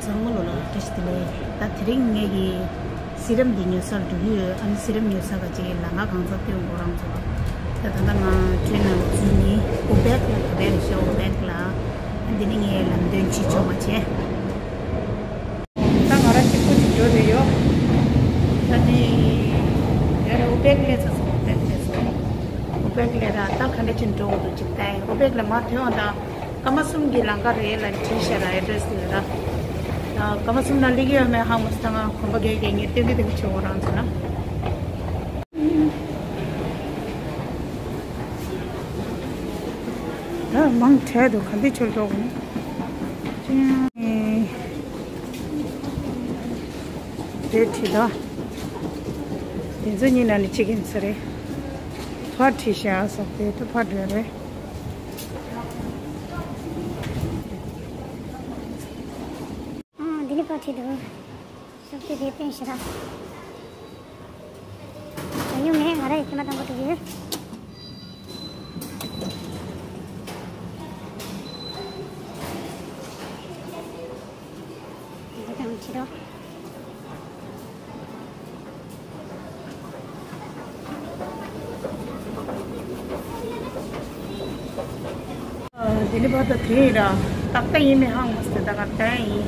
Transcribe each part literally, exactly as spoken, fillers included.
ཚང་མ་ལོ་ལ་བཀྲ་ཤིས་བདེ་ལེགས། ད་དེ་རིང་ངེད་ཀྱི་སི་རམ་འདི་ཉོ་སར་འགྲོ་གི་ཡོད། ཨ་ནི་སི་རམ་ཉོ་ས་ག་ཅིག་ལམ་ཁ་གང་ཚ་སྟོན་གོ་རང་ཚོ་ལ། ད་ད་ལྟ་ང་ཊེན་ནང་འཛུལ་ནས་ཨུ་བེག་ལ་ག་བེག་ཤ་ཨུ་བེག་ལ། ཨ་འདི་ནི་ངའི་ལམ་སྟོན་བྱེད་ཆོག་མ་བྱས། ད་ང་རང་གཅིག་པུ་ཅིག་འགྲོ་བསྡད་ཡོད། ད་ནི་ཡ་ར་ཨུ་བེག་སླེབས་ཚར་སོང་། ཨུ་བེག་སླེབས་སོང་། ཨུ་བེག་ལས་ར་ད་ག་འདྲ་ཅིག་འགྲོ་འདུག་ཅིག་ལྟ་ཡིན། ཨུ་བེག་ལ་མ་ཐོན་ད། སྐར་མ་གསུམ་གྱི་ལམ་ཁ་རེད་ལ་བྲིས་ཤག་ར། ཨེ་ཌི་རེ་སི་ལ་ར། ད་སྐར་མ་གསུམ་ནང་སླེབས་ཀྱི་ཡོད་མེད་ཧ་མ་སོང་། ད་ང་གོམ་པ་རྒྱག་རྒྱག་ངས་སྟོན་གྱི་སྟོན་གྱི་བྱེད་འོ་རང་ཚོ་ན། ད་མང་དྲགས་འདུག་ག་འདི་ཆོལ་འགྲོ་གི་ནི། ཅིང་། དེ་བྲིས་ད། དེ་ཚོ་གཉིས་ནང་ནས་གཅིག་ཡིན་ས་རེད། ཕར་བྲིས་ཤག་སོགས་དེ་ད་ཕར་འགྲོ་རེད། ཨ། འདི་ནི་པར་ཁྲིད་འདུག་ཤོག་དེ་དེ་བསྟན་ཞེ་དྲག་ཡོང་ངས་ང་ར་ཡི་ཁྱིམ་པ་དང་པོ་འགྲོ་གི་ཡོད། འདི་དང་ཁྲིད་འདུག་དེ་ནི་བར་དུ་དེ་ཡིན་ར། ཏག་ཏག་ཡིན་མིན་ཧ་མ་སོང་། ད་ག་ཏན་ཡིན།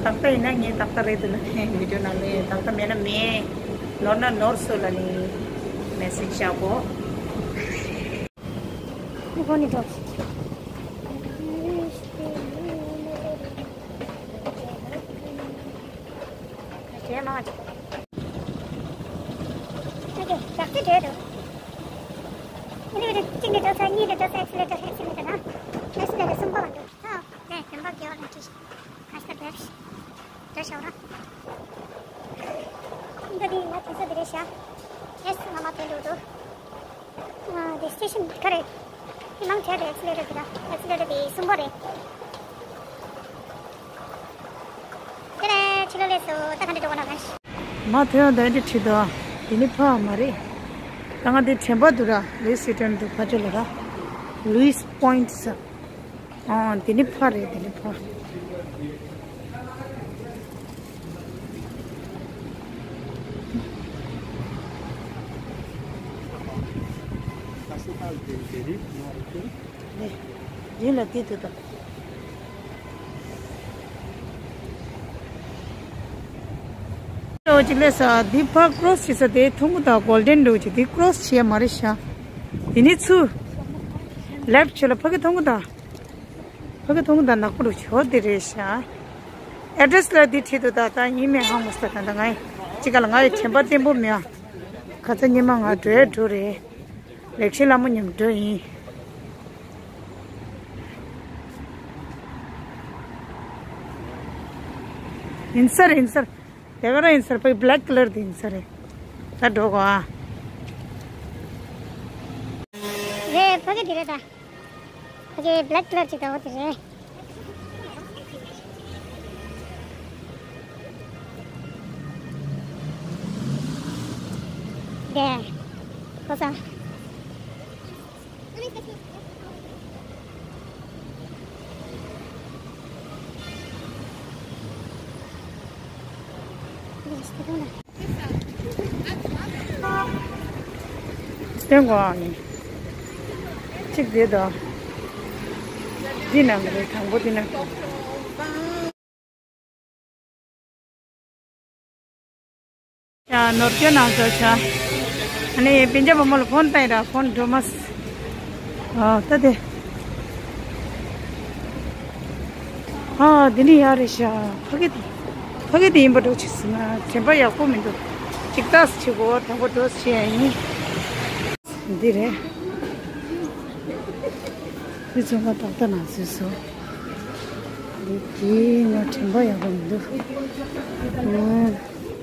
ཏག་ཏག་ཡིན་ན་ངས་ཏག་ཏག་རེད་འདུག་ན་ངས་བི་ཌི་ཡོ་ནང་ལ་ཡིན། ཏག་ཏག་མེད་ན་མེད། ནོར་ན་ནོར་སོང་ལབ་ནི་མེ་སེ་ཇི་བཞག་གོ། ཁོ་ནི་འགྲོ། རྗེས་མ་ཅིག་ཨོ་ཀེ། ཞག་རྩི་འདྲ་འདུག་ཨེ་ལི་ཝེ་ཊར་གཅིག་ནས་འགྲོ་ཚར། གཉིས་ནས་འགྲོ་ཚར། ཨེག་སི་ལེ་ཊར། ཨེག་སི་ལེ་ཊར་དང་། ཨེག་སི་ལེ་ཊར་གསུམ་པ་བ་འདུག་ཨོ་ཀེ། བདེན་པ་དགེ་བ་ལ་འཁྲིད། ཁ་ཤ་བེར་འདྲ་ཤ་བ་ར། འདི་འདི་ང་དེ་ཚོ་འདི་རེད་ཤག་ཨེག་སི་ང་མ་དེ་འདུག་འདུག་ཨ། དེ་སི་ཊེ་ཤན་ག་རེ། དེ་མང་ཆེ་རེད། ཨེག་སི་ལེ་ཊར་དེ་ད། ཨེག་སི་ལེ་ཊར་དེ་གསུམ་པོ་རེད། དེ་ལས་ཕྱི་ལོགས་སླེབས་སོང་། ད་ག་འདྲ་འགྲོ་ག་ན་ག་ཤི། མ་ཐོན་ཡང་ད་འདི་ཁྲིད་དོ། དེ་ནི་ཕ་མ་རེད། ད་ང་འདི་དྲན་པ་འདུག་ར། ལུའིས་ཝི་ཊོན་འདུག་ཕ་ཆོ་ལ་ར། ལུའིས་པོ་ཡིན་ཊི་ས། ཨ། དེ་ནི་ཕ་རེད། དེ་ནི་ཕ། རེད། རེད་ལ་དེ་དུ་ད། འོ་ཅིག་ལས་ས་འདི་ཕར་ཀོ་རོ་སི་བྱེད་ས་དེ་མཐོང་གི་ད། གོལ་ཌེན་འདྲ་བོ་ཅིག་དེ་ཀོ་རོ་སི་བྱེད་ཡ་མ་རེད་ཤག་དེ་ནི་ཚུར་ལེབ་ཊི་ཆོ་ལ་ཕ་གི་མཐོང་གི་ད། ཕ་གི་མཐོང་གི་ད། ནག་པོ་འདྲ་བོ་ཅིག་འོ་དེ་རེད་ཤག་ཨེ་ཌི་རེ་སི་ལ་འདི་བྲིས་འདུག་ད། ད་ཡིན་མིན་ཧ་མ་སོང་། ད་ད་ང་ཡི་གཅིག་ག་ལ་ང་ཡི་དྲན་པ་བརྟན་པོ་མེད་ཨ། ཁ་ཚ་ཉི་མ་ང་འགྲོའི་འགྲོ་རེད། ལེགས་བཤད་ལྷ་མོ་མཉམ་འགྲོ་ཡིན། ཡིན་ས་རེད། ཡིན་ས་རེད། དེ་ག་རང་ཡིན་ས་རེད། ཕ་གི་བྷེ་ལེག་ཀ་ལར་དེ་ཡིན་ས་རེད། ད་འགྲོ་གོ་ཨ། རེད། ཕ་གི་དེ་རེད་ད། ཕ་གི་བྷེ་ལེག་ཀ་ལར་ཅིག་ད། འོ་དེ་རེད། དེ། ཁོ་ས། སྟོན་གོ་ཨ་ནི། གཅིག་དེ་དང་། འདི་ནང་གི་རེད། དང་པོ་འདི་ནང་། ཡ། ནོར་སྐྱོན་ནང་ཚོ་ཆ། ཨ་ནི་སྤུན་ཀྱག་བུ་མོ་ལ་ཕོན་བཏང་ཡིན་ར། ཕོན་འགྲོ་མ་སོང་། ཨ། ད་དེ། ཨ། འདི་ནི་ཡག་རེད་ཤག་ཕ་གི་དེ། ཕ་གི་དེ་ཡིན་པ་འགྲོ་ཆི་སི་ན། དྲན་པ་ཡག་པོ་མི་འདུག་ཅིག་ཏག་ཏག་བྱེད་དགོས། དང་པོ་འགྲོ་བྱེད་ཡ་ཡིན། འདི་རེད། འདི་ཚོ་ང་ཏག་ཏག་ནང་བཟོས་སོང་། འདི་དེ་ང་དྲན་པ་ཡག་པོ་མི་འདུག་ཨང་།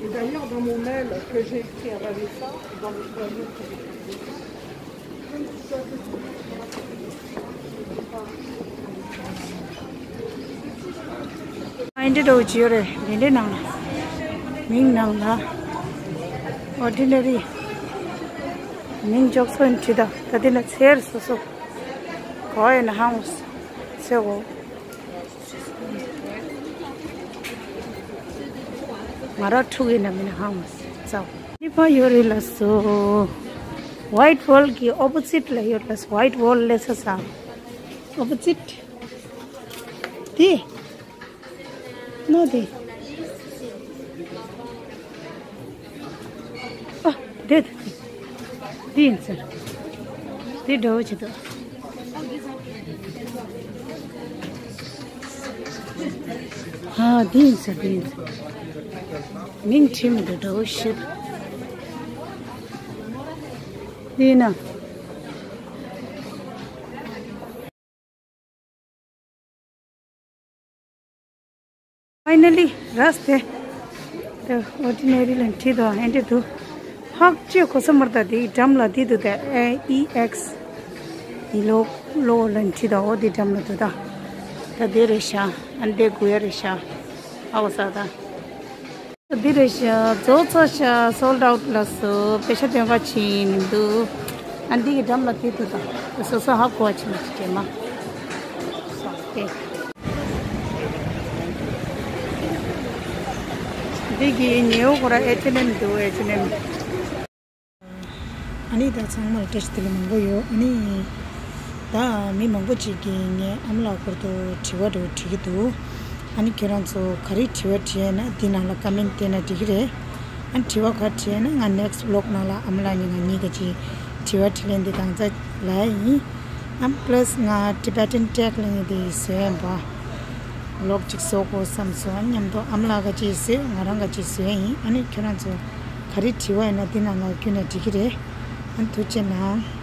Et d'ailleurs, dans mon mail que j'ai écrit à Vanessa, dans le courrier que j'ai publié, ཨ། འདི་འདྲ་བོ་ཅིག་ཡོད་རེད། འདི་འདྲའི་ནང་ལ། མིང་ནང་ལ། ཨོར་ཌི་ནེ་རི། མིང་འཇོག་ཚོ་ཡིན་བྲིས་ད། ད་འདི་ན་ཚེར་སོ་སོ། ག་བ་ཡིན་ན་ཧང་ཚེ་འོ། ང་ར་ཕྲུ་གུ་ཡིན་ན་མིན་ན་ཧང་མ་སི་ཙའོ། ནི་ཕ་ཡོད་རེད་ལ་སོ། White World གི་opposite ལ་ཡོད་ལ་སོ། White World ལས་ས་ས། Opposite དེ། ནོ་དེ། ཨ། དེ་དེ། འདི་ཡིན་ཟེར། འདི་འདྲ་བོ་ཅིག་འདུག་ཨ། འདི་ཡིན་ཟེར། འདི་ཡིན་ཟེར། མིང་བྲིས་མི་འདུག་འདྲ་བོ་ཞིག་འདི་ཡིན་ན། Finally རས་དེ། དེ་ordinary ལ་འཁྲིད་དོ་ཨེ་འདྲ་འདུག་ཧག་ཅེས་གོ་ས་མར་ད་དེའི་འགྲམ་ལ་དེ་འདུག་དེ་ཨེ་ཨི་ཨེགས། དེ་ལོ་ལོ་ལ་འཁྲིད་དོ་འོ་དེ་འགྲམ་ལ་འདུག་ད། ད་དེ་རེད་ཤག་ཨ་ནི་དེ་དགུ་ཡ་རེད་ཤག་ཨ་གོ་ས་ད། འདི་རེད་ཤག་རྫོགས་ཚར་ཤག sold out ལ་སོ། པེ་ཤ་སྟོན་ག་ཕྱིན་མི་འདུག་ཨ་འདི་གི་འགྲམ་ལ་དེ་འདུག་ད་སོ་སོ་ཧ་གོ་བ་ཕྱིན་ཅེ་མ། དེ། འདི་གི་ཉེའུ་ཁོ་ར་ཨེ་ཆི་ཨེན་ཨེམ་འདུག་ཨེ་ཆི་ཨེན་ཨེམ། ཨ་ནི་ད་ཚང་མར་བཀྲ་ཤིས་བདེ་ལེགས་མང་པོ་ཡོད། ཨ་ནི་ད་མི་མང་པོ་ཅིག་གིས་ངའི་ཨ་མ་ལགས་སྐོར་དུ་དྲི་བ་འདྲ་བོ་དྲི་གི་འདུག་ཨ་ནི་ཁྱེད་རང་ཚོ་ག་རེ་དྲི་བ་དྲིས་ན་འདི་ནང་ལ་ཀ་མེན་བལྟས་ན་འགྲིག་གི་རེད། ཨ་ནི་དྲི་བ་ག་དྲིས་ན་ང་next vlog ནང་ལ་ཨ་མ་ལགས་ནས་ང་གཉིས་ཀ་ཅིག་དྲི་བ་དྲིས་ལན་འདི་གང་ཚ་ལ་ཡིན། ཨ་plus ང་Tibetan tag ལ་ངས་འདི་བཟོས་ཡིན་པ། vlog ཅིག་བཟོ་དགོས་བསམ་སོང་། མཉམ་དུ་ཨ་མ་ལགས་ཀ་ཅིག་བཟོས་ང་རང་ཀ་ཅིག་བཟོས་ཡིན། ཨ་ནི་ཁྱེད་རང་ཚོ་ག་རེ་དྲི་བ་ཡིན་ན་འདི་ནང་ལ་བསྐྱོན་ན་འགྲིག་གི་རེད། ཨ་ནི་ཐུགས་རྗེ་གནང་།